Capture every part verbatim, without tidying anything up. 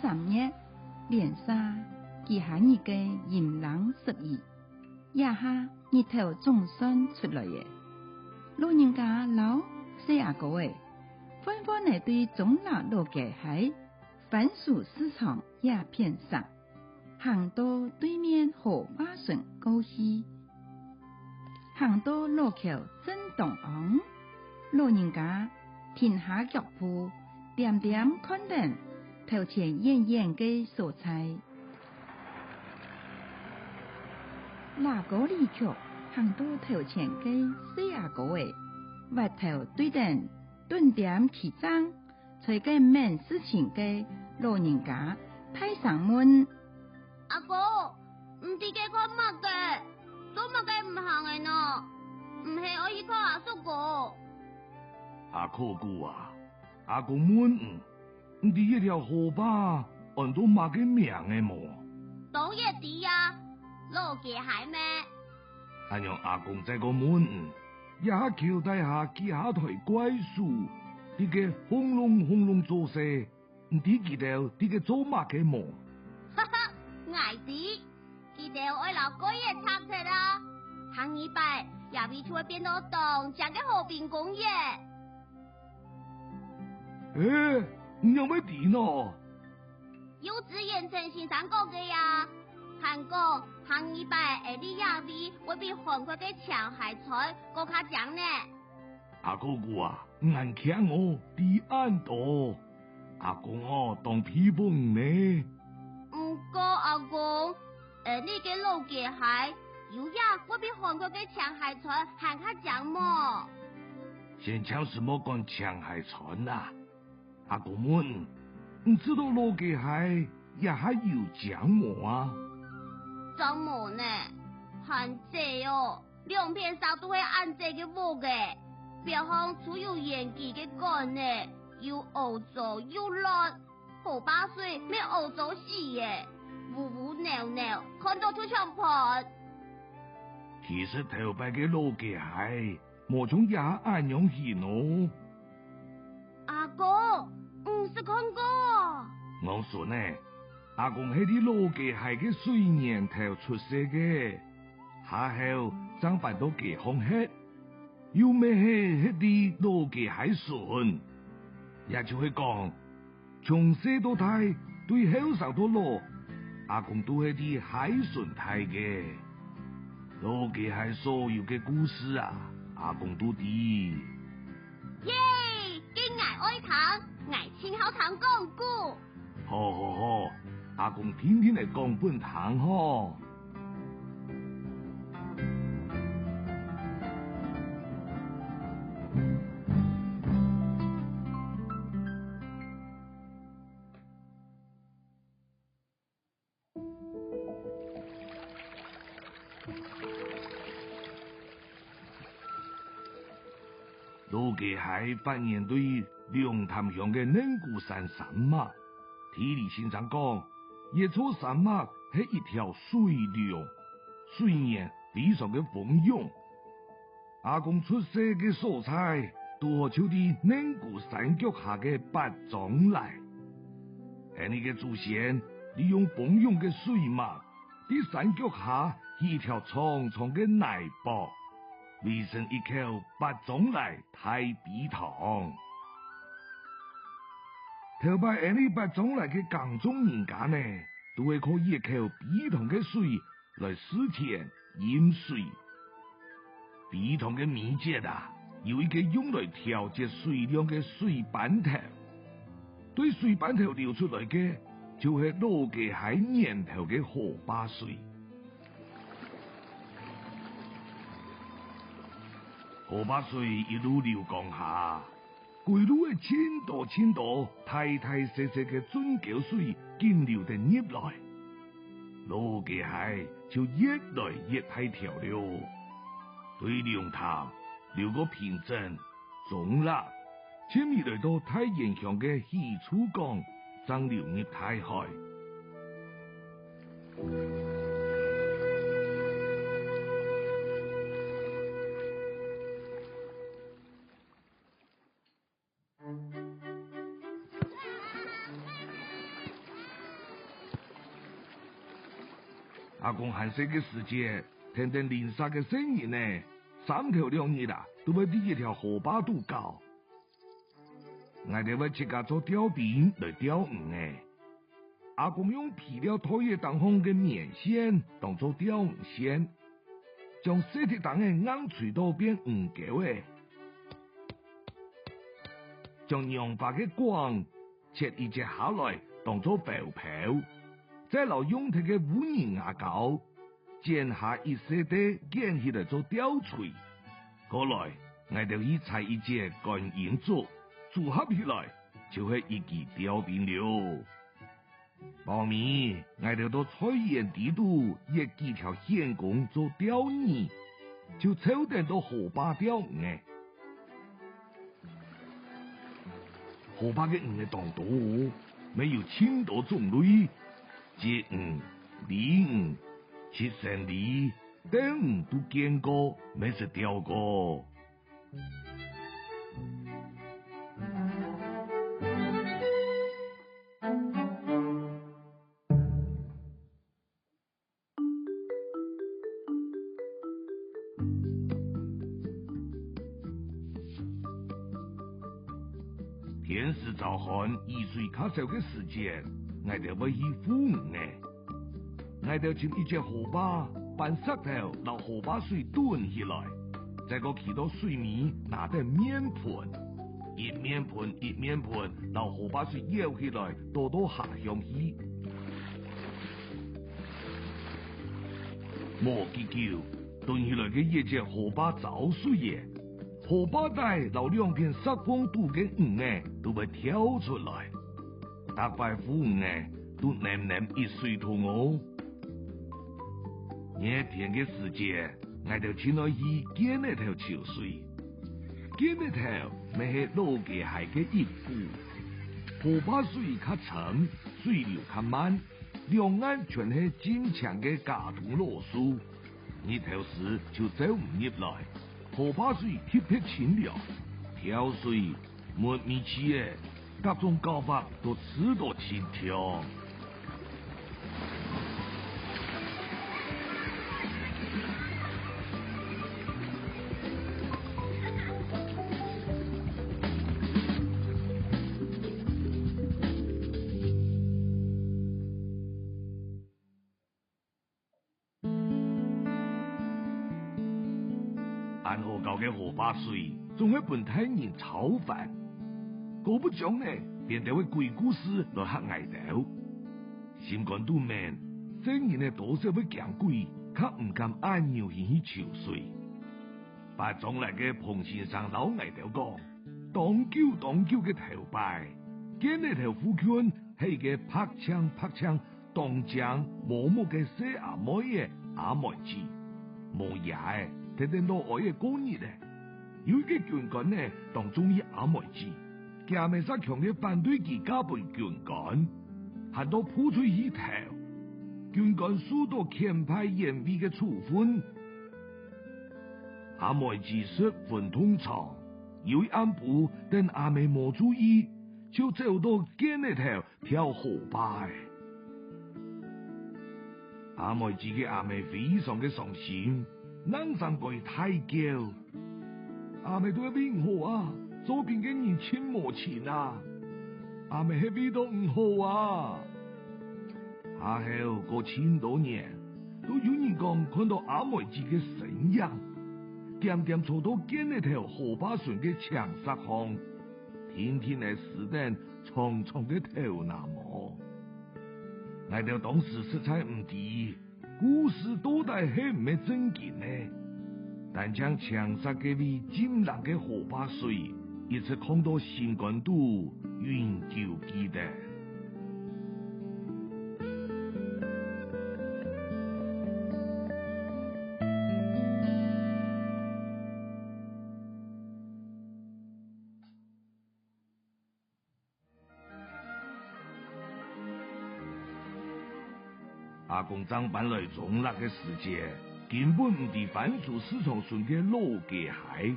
三月，連續幾下日个陰冷十二，這下日頭總算出來咧。老人家摎細阿哥仔，歡歡仔對中壢老街鞋、番薯市場這片踅，行到對面河壩脣過去。 行到老橋正當央，老人家停下腳步，恬恬看等頭前遠遠个所在。拉高離曲，行到頭前个細阿哥仔，斡頭對等，頓點企正， 在該愐事情个老人家大聲問：「阿哥，你在該看麼个？做麼个毋行仔呢？毋係愛去看阿叔哥？」「阿哥哥啊，阿公問你，你知這條河壩安到麼个名仔無？」「當然知啊，老街鞋咩？」「恁樣阿公再過問你，這下橋底下幾下台怪手，在該轟隆轟隆做事， 你知佢兜在該做麼个無？」「哈哈，𠊎知，佢兜愛摎蓋仔拆忒啊！行二擺，這位就會變到當靚个和平公園。」「欸，你仰會知呢？」「幼稚園陳先生講个啊，還講行二擺，𠊎俚這位會比韓國个青鞋村過較靚呢。」 「阿哥哥啊，你恁慶哦，知恁多。阿公哦，當佩服你呢。」「毋過阿公，𠊎俚个老街鞋，有影會比韓國个青鞋村還較靚無？」「先暫時莫管青鞋村啦。阿公問，你知道老街鞋這下有靚無啊？」「靚無呢，還䆀哦。 兩片山都係恁䆀个屋仔，邊項就有圓支个管仔，又屙糟又亂，河壩水乜屙糟死咧，烏烏裊裊，看到就想噴。」「其實頭擺个老街鞋，無像這下恁樣形哦。」「阿哥，你識看過？」「𠊎孫仔，阿公係在老街鞋个水源頭出世个。 下後正搬到街項歇，又乜係歇在老街鞋脣。也就係講，從細到大，對後生到老，阿公都係在鞋脣大个。老街鞋所有个故事啊，阿公都知。」「耶，該𠊎愛聽，𠊎盡好聽講古。」「好好好，阿公定定來講分你聽吼。」 老街鞋發源對龍潭鄉个寧古山山脈。地理先生講，這座山脈係一條水龍，水源非常个豐湧。阿公出世个所在，堵好就在寧古山腳下个八張犁。𠊎俚个祖先利用豐湧个水脈， 在山腳下起一條長長个泥壆，圍成一口八張犁大陂塘。頭擺𠊎俚八張犁个耕種人家呢，都會靠這口陂塘个水來蒔田、飲水。 陂塘个尾節啊，有一個用來調節水量个水班頭。對水班頭流出來个，就係老街鞋源頭个河壩水。河壩水一路流江下， 歸路仔盡多盡多大大細細个圳溝水緊流等入來，老街鞋就越來越大條了。對龍潭流過平鎮、中壢，盡尾來到大園鄉个喜處港，正流入大海。阿公還細个時節，跈等鄰舍个細人仔，三頭兩日啊，都會在一條河壩肚搞。𠊎兜會自家做釣檳來釣魚仔。阿公用肥料袋仔頂項个棉線當做釣魚線，將細屜頂仔硬錘到變魚鉤仔，將娘花个梗 切一節下來當做包包，再摎用忒个烏泥牙膏剪下一細垤捲起來做釣錘。過來，𠊎兜去採一節觀音竹，組合起來，就係一支釣檳了。包尾，𠊎兜到菜園底肚挖幾條蜆公做釣餌，就湊等到河壩釣魚仔。 河壩个魚仔當多，乜有盡多種類，鯽魚、鯉魚、七星鯉、鬥魚都見過，乜識釣過。 天時燥寒，雨水較少个時節，𠊎兜會去護魚仔。𠊎兜尋一節河壩，搬石頭摎河壩水囤起來，再過企到水尾，拿等面盆，一面盆一面盆摎河壩水舀起來，倒到下鄉去。 無幾久，囤起來个一節河壩燥水咧，河壩底摎兩片石縫肚个魚仔都會跳出來，逐擺護魚仔都淰淰一水桶哦。熱天个時節，𠊎兜盡愛去澗仔頭泅水。澗仔頭乜係老街溪个一股，河壩水較深，水流較慢， 兩岸全係盡青个茄苳老樹，日頭時就照毋入來，河壩水特別清涼，跳水、歿尾刺仔，各種搞法都試到盡暢。 恁好搞个河壩水，總係分大人操煩。過不將呢，變兜會鬼故事來嚇𠊎兜。心肝肚面，細人仔多數會驚鬼，較毋敢恁樣去去泅水。 八張犁个彭先生摎𠊎兜講，當久當久个頭擺，澗仔頭附近係一個白淨白淨、當靚無目个細阿妹仔阿妹姊，無爺仔，跈等老哀仔過日仔。有一個軍官呢，當中意阿妹姊，厥姆煞強烈反對佢嫁分軍官，還到鋪出去投。軍官受到遣派嚴厲个處分， 阿妹姊十分痛楚，有一暗晡，等阿姆無注意，就走到澗仔頭跳河壩仔。阿妹姊个阿姆非常个傷心，冷聲改大叫：「阿姆都係為你好啊，做兵个人盡無情啊！阿姆係為著你好啊！」 下後過盡多年，都有人講看到阿妹姊个身影，恬恬坐到澗仔頭河壩脣个青石項，定定仔施等長長个頭那毛。𠊎兜當時實在毋知，故事到底係毋係正經呢？ 單淨青石該位浸冷个河壩水，一直囥到心肝肚，永久記得。阿公正搬來中壢个時節，根本毋知番薯市場脣个老街溪，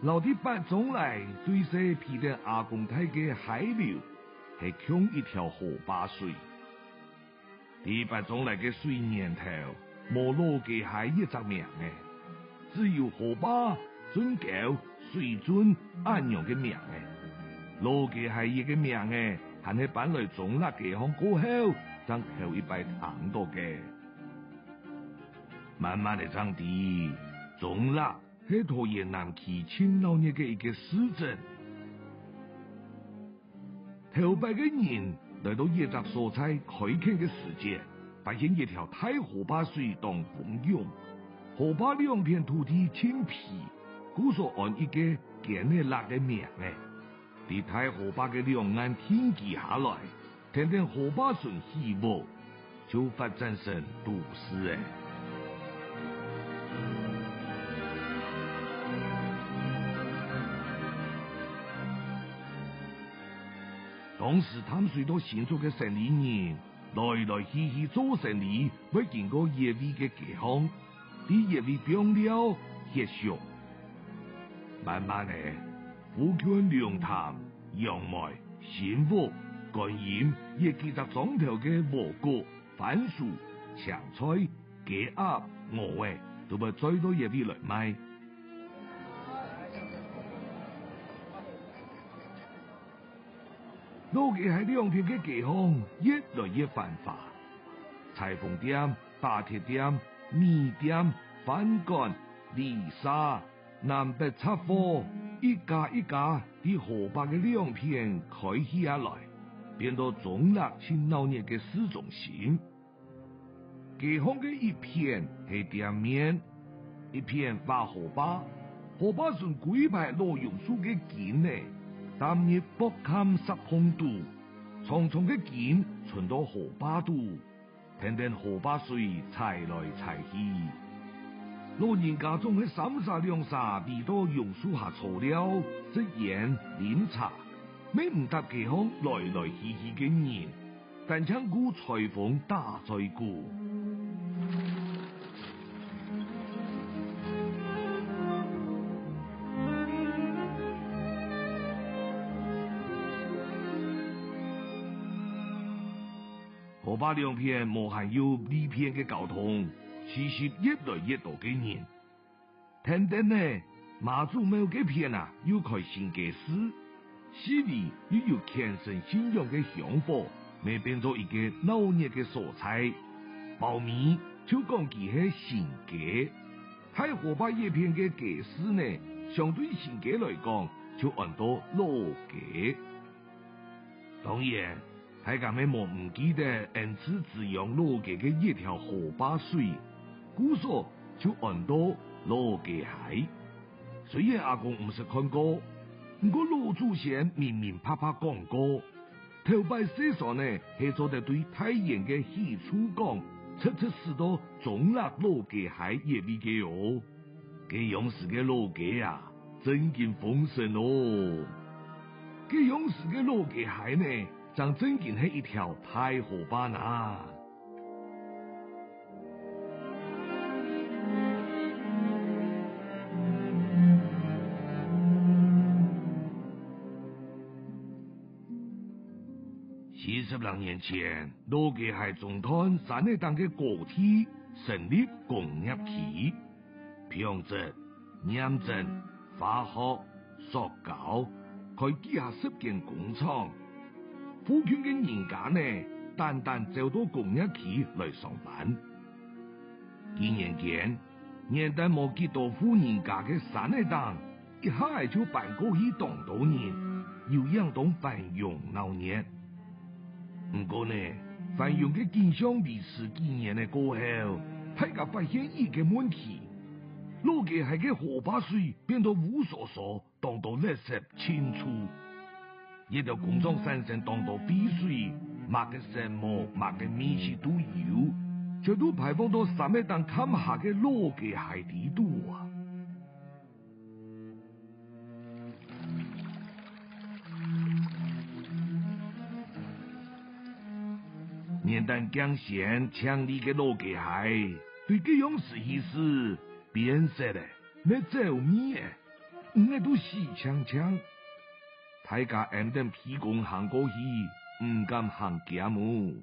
摎在八張犁對勢比等阿公大个溪流，係共一條河壩水。第八中壢个水源頭，無老街溪一隻名仔，只有河壩、圳溝、水圳恁樣个名仔。老街溪這個名仔，還係搬來中壢街項過後，正頭一擺聽到个。慢慢仔正知，中壢係桃園南區盡鬧熱个一個市鎮。頭擺个人來到這隻所在開墾个時節，發現一條大河壩水當洁湧，河壩兩片土地盡肥，故所安一個堅仔壢个名仔。在大河壩个兩岸定居下來，跈等河壩脣起屋，就發展成都市了。當時淡水到新竹个生理人，來來去去做生理，會經過這位个街項，在這位放料歇宿。慢慢仔，附近龍潭、楊梅、新屋、觀音這幾隻庄頭个禾穀、番薯、青菜、雞鴨、鵝仔，都會載到這位來賣。老街溪兩片个街項越來越繁華，裁縫店、打鐵店、米店、飯館、旅社、南北雜貨，一家一家在河壩个兩片開起啊來，變到中壢盡鬧熱个市中心。 街項个一片係店面，一片畫河壩，河壩脣歸排老榕樹个根仔，踏入薄坎石縫肚，長長个根伸到河壩肚，跈等河壩水踩來踩去。老人家總係三儕兩儕圍到榕樹下坐尞、食煙、啉茶，乜毋搭街項來來去去个人。 單淨顧裁縫打嘴鼓。河壩兩片無還有利便个交通，聚集越來越多个人。 跈等呢，媽祖廟該片啊，又開新街市，四圍又有虔誠信仰个香火，乜變做一個鬧熱个所在。包尾就講佢係新街。大河壩這片个街市呢，相對新街來講，就安到老街。 當然，大家乜無毋記得恩賜滋養老街个一條河壩水，故所就安到老街溪。雖然阿公毋識看過，毋過老祖先明明白白講過，頭擺細船仔係做得對大園个喜樹港，直直駛到中壢老街溪這位个哦。 該央時个老街啊，正經豐盛哦！該央時个老街溪呢，正正經係一條大河壩啊！四十零年前，老街溪中段山仔頂个高地成立工業區。 紡織、染織、化學、塑膠，開幾下十間工廠。附近个人家呢，單單走到工業區來上班。幾年間，原旦無幾多戶人家个山仔頂，一下仔就搬過去當多人，有影當繁榮鬧熱。 毋過呢，繁榮个景象維持幾年仔過後，大家發現一個問題：老街溪个河壩水變到烏疏疏，當多垃圾、臭。一條工廠產生當多廢水，麼个色目、麼个味緒都有，全都排放到山仔頂崁下个老街溪底肚啊！ 原旦敬賢淨俐个老街溪，對該央時起始變色了，乜走味了，毋係都死淨淨。大家揞等鼻公行過去，毋敢行兼哦。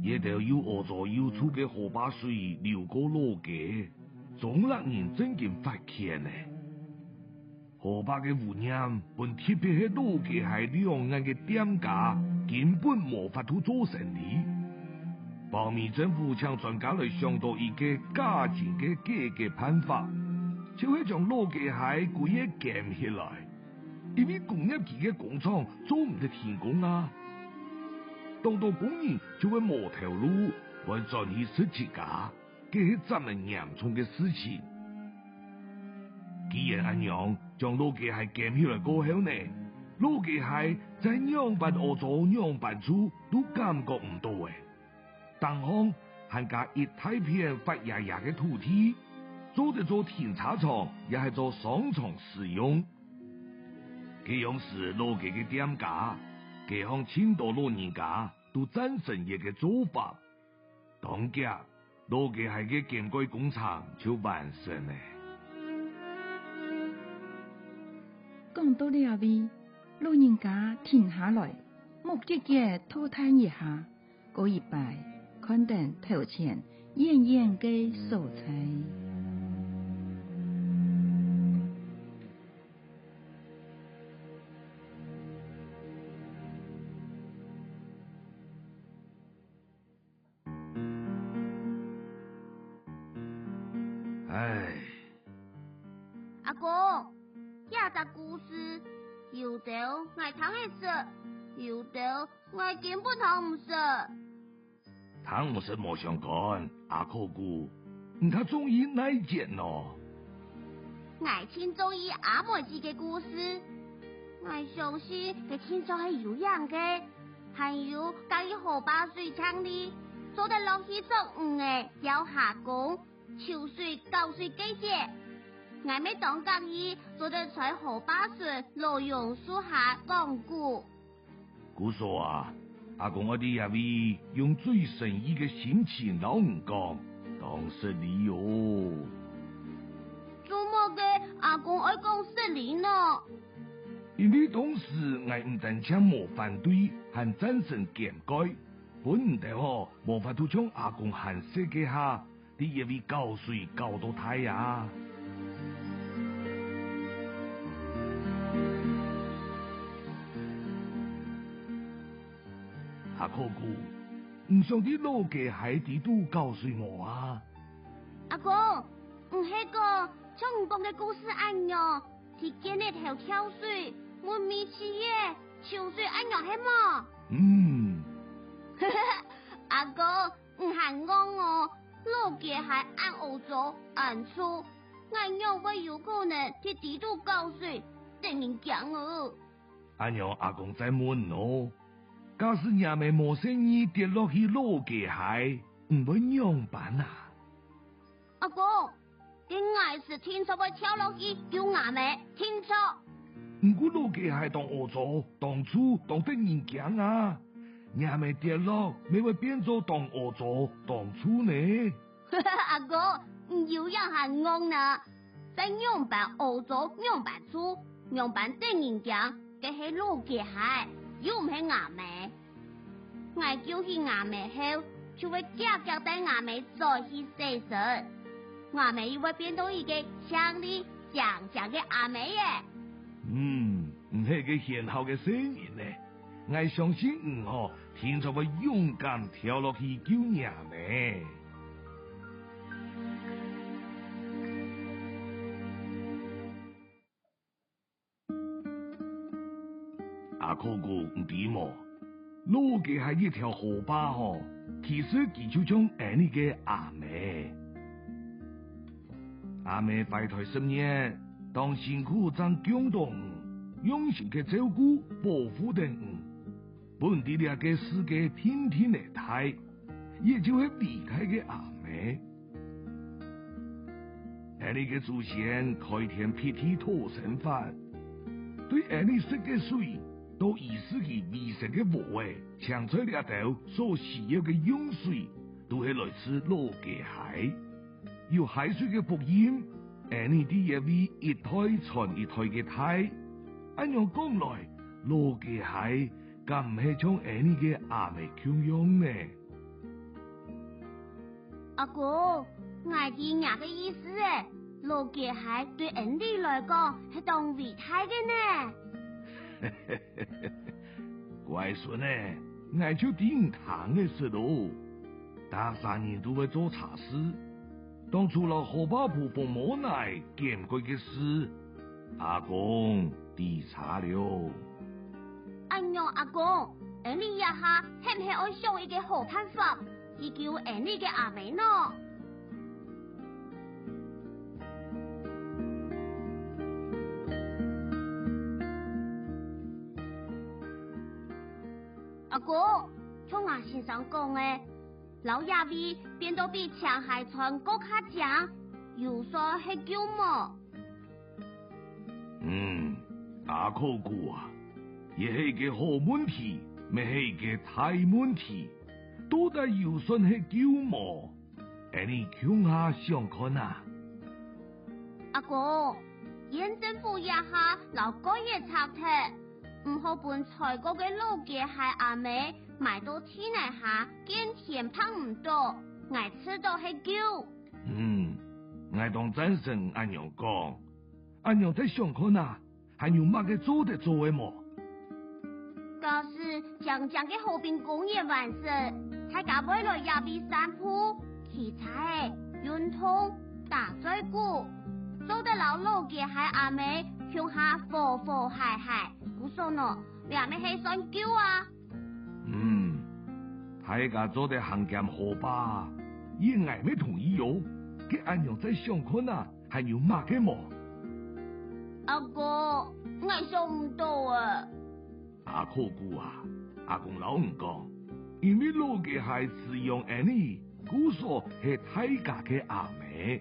一條又屙糟又臭个河壩水流過老街，中壢人真經發譴呢。河壩个污染，分特別係老街溪兩岸个店家根本無法度做生理。北美政府請專家來想到一個較緊个解決辦法，就係將老街溪歸個弇起來。 因為工業區个工廠做毋得停工啊。當多工人就會無頭路，會轉去食自家，這係盡嚴重个事情。既然恁樣，將老街溪弇起來過後呢，老街溪再仰般屙糟仰般臭都感覺毋到欸。頂項還加一大片發瘰瘰个土地，做得做停車場，也係做商場使用。 該央時老街个店家，街項盡多老人家都贊成這個做法。當遽，老街溪个減改工程就完成了。講到這位，老人家停下來，目結結偷探一下，過一擺看等頭前遠遠个所在。 唉。阿公，這隻故事，有兜𠊎聽會識，有兜𠊎根本聽毋識。 聽毋識無相干，阿可姑，你較中意哪一節呢？𠊎盡中意阿妹子个故事。𠊎相信佢定著係有影个，還有隔壁河壩水淨俐，做得落去捉魚仔、釣蝦公、泅水、搞水該兜。𠊎乜當合意做得在河壩脣老榕樹下講古。 姑嫂啊，阿公愛在這位用最誠意个心情摎你講，當失禮哦。做麼个阿公愛講失禮呢？因為當時𠊎毋單淨無反對，還贊成減改，分你兜吼無法度像阿公還細該下， 在這位搞水搞到大啊！阿可姑，你想在老街溪底肚搞水無啊？阿公，毋係講像你講个故事恁樣，在楗仔頭跳水，問米摕仔，泅水恁樣係無？嗯。阿公， 你還戇哦，老街溪恁屙糟恁臭，𠊎仰會有可能在底肚搞水，得人驚哦！恁樣阿公再問你哦，假使若姆無細義跌落去老街溪，你會仰般啊？阿公， 該𠊎斯定著會跳落去救若姆，定著。毋過老街溪當屙糟、當臭、當得人驚啊！若姆跌落，乜會變做當屙糟、當臭呢？阿公，你有影還戇哪！再仰般屙糟、仰般臭、仰般得人驚，該係老街溪，又毋係若姆。 𠊎救起若姆後，就會遽遽帶若姆轉去洗身。若姆又會變到一個淨俐、靚靚个阿姆耶！嗯，你係個賢孝个細人呢！𠊎相信你吼，定著會勇敢跳落去救若姆。 阿可姑，你知無？老街溪一條河壩吼，其實佢就像𠊎俚个阿姆。阿姆懷胎十月，當辛苦正降到你，用心去照顧、保護等你，分你在這個世界定定仔大。 也就係偉大个阿姆。𠊎俚个祖先開天闢地討生活，對𠊎俚食个水，到二世紀尾聲个話仔，青菜這兜所需要个用水，都係來自老街溪。有溪水个福音，𫣆俚在這位一代傳一代个大。恁樣講來，老街溪敢毋係像𫣆俚个阿姆共樣呢？ 阿公，𠊎知若个意思咧，老街溪對𫣆俚來講係當偉大个呢。乖孫仔，𠊎就知你聽會識囉。逐儕人都會做差事，當初摎河壩鋪紅毛泥撿過个事， 阿公知差了。恁樣，阿公，𫣆俚這下係毋係愛想一個好辦法，去救𫣆俚个阿姆呢？阿公，像𠊎先生講个，摎這位變到比青溪川過較靚，有算係救無？ 嗯，阿哥牯啊，這係一個好問題，乜係一個大問題。到底有算係救無？𫣆俚共下想看啊。阿公，縣政府這下摎該也拆忒，毋好分衰過个老街溪阿姆埋到地泥下，見天拚毋著，𠊎試著係救。 嗯，𠊎當贊成恁樣講。恁樣再想看啊，還有麼个做得做个無？假使靚靚个和平公園完成，大家會來這位散步、騎車仔、運動、打嘴鼓，做得摎老街溪阿姆共下和和諧諧，故所呢，這乜係算救啊！ 嗯，大家做得行兼河壩，這𠊎乜同意哦。該恁樣再想看啊，還有麼个無？阿哥，𠊎想毋著啊。阿哥牯啊，阿公摎你講，因為老街溪滋養𫣆俚，故所係大家个阿姆。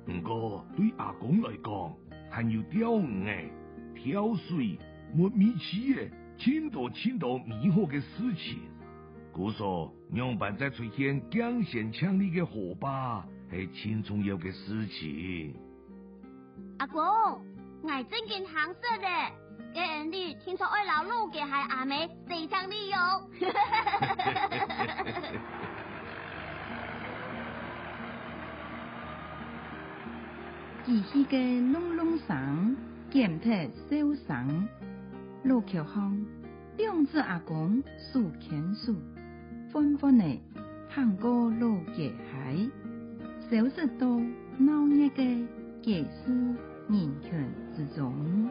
毋過對阿公來講，還有釣魚仔、跳水、摸尾雉仔，盡多盡多美好个事情。故所，仰般再出現敬賢淨麗个河壩，係盡重要个事情。阿公，𠊎正經聽識咧。 該𫣆俚定著愛摎老街溪阿姆洗淨利用。機器个隆隆聲，減忒笑聲。路口項，兩子阿公手牽手，緩緩仔行過老街溪，消失到鬧熱个街市人群之中。